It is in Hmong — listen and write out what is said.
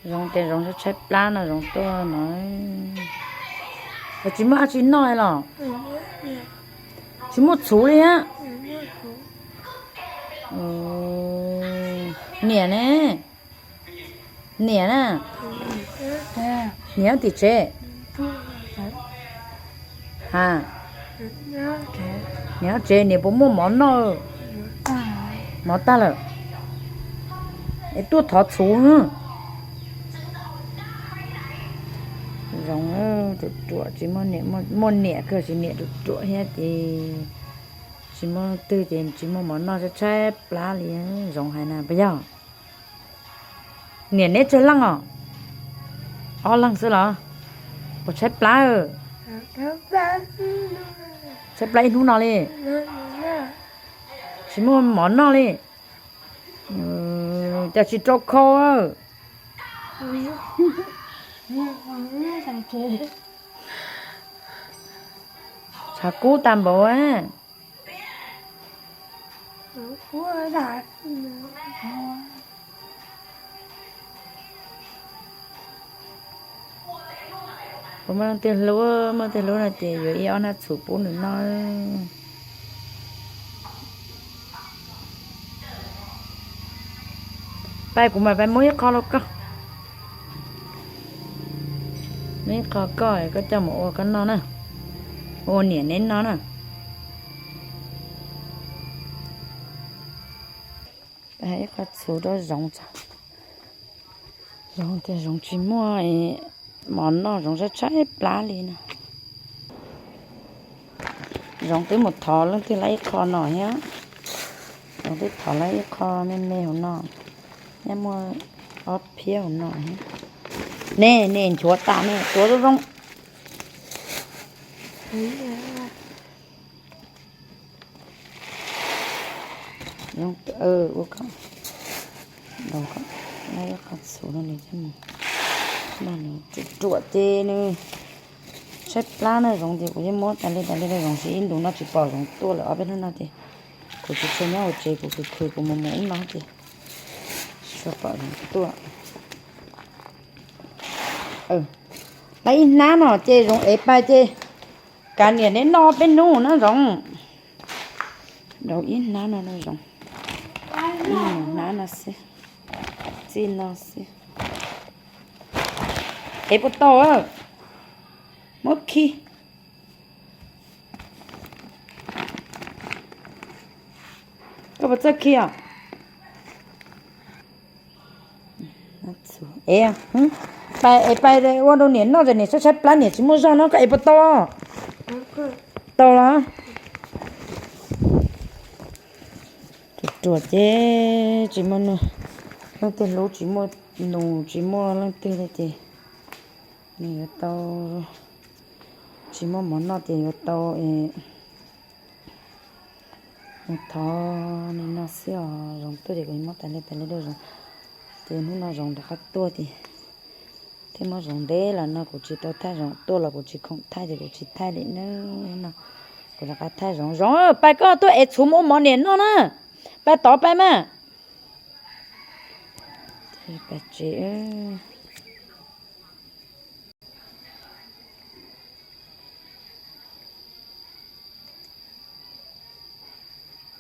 Zoov tias Zoov tshaib plab no, Zoov tuaj no. Tsis muaj dab tsi noj los? Tsis muaj txhuv li a? Niam ne? Niam na? Niam nyob tim tsev? Ha, niam nyob tsev, niam puas muaj mov noj? Mov tag lawm. Es tuaj thov txhuv. Zoov ruam ruam, tsis muaj niam, muaj niam kawg tsis niam ruam ruam thiab ces tsis muaj leej twg ces tsis muaj mov noj, tshaib plab li. Zoov hais na puas yog? Niam neb tsawg leej os? Ob leeg xwb los? Puas tshaib plab? Tshaib plab ib hnub no li. Tsis muaj mov noj li. Cas tsis rau kho? Tshav kub tag npaum. Puas muaj leej twg hlub, muaj leej twg hlub no ces yuav ib ob hnab txhuv pub nws noj. Pais, kuv mam pais muab ib qho rau koj. Muab ib qho koj, koj coj mus ua koj noj na. Ua niam neb noj na. Pais hais ib qho txhuv rau Zoov tso. Zoov tias Zoov tsis muaj mov noj, Zoov tshaib tshaib plab li no. Zoov twb mus thov leej twg lawm ib qho no thiab. Zoov twb thov lawm ib qho me me hauv no. Nyob muaj ob phiab hauv no thiab. Ne, ne nchuav tas ne, tuav zoo zoo. Ua ko, ib qho txhuv no nws coj mus noj, nws ruam ruam ces nws tshaib plab na. Zoov ces kuv yeej muab tas li tas li rau Zoov siv ib ntus no tsis pom Zoov tuaj lawm, ob peb hnub no ces kuv tsis tshua nyob hauv tsev, kuv khwv khwv kuv mus mus ub no ces tsis tshua pom Zoov tuaj. Lawv ib hnab no ces Zoov ev pais ces kav niam neb noj peb hnub na Zoov. Rau ib hnab no rau Zoov. Ib hnab no xwb, txij no xwb. Ev puas tau? Muab khi. Koj puas txawj khi os? Ev, pais, ev pais ua rau niam noj, niam tshaib tshaib plab, niam tsis muaj zog no, koj ev puas tau? Tau los? Ruam ruam ces tsis muaj leej twg hlub, tsis muaj nus, tsis muaj leej twg li ces nws yuav tau, tsis muaj mov noj ces yuav tau mus thov nws noj xwb os. Zoov tuaj ces kuv muab tas li tas li rau Zoov. Ces hnub no Zoov rov qab tuaj ces thiaj muab Zoov ntev los no kuv tsis tau thaij, Zoov tuaj los kuv tsis khoom thaij ces kuv tsis thaij li na. No kuv rov qab thaij Zoov. Zoov, pais koj tuaj ev txhuv mus ua mov niam noj na. Pais tod pais mas. Pais tsev.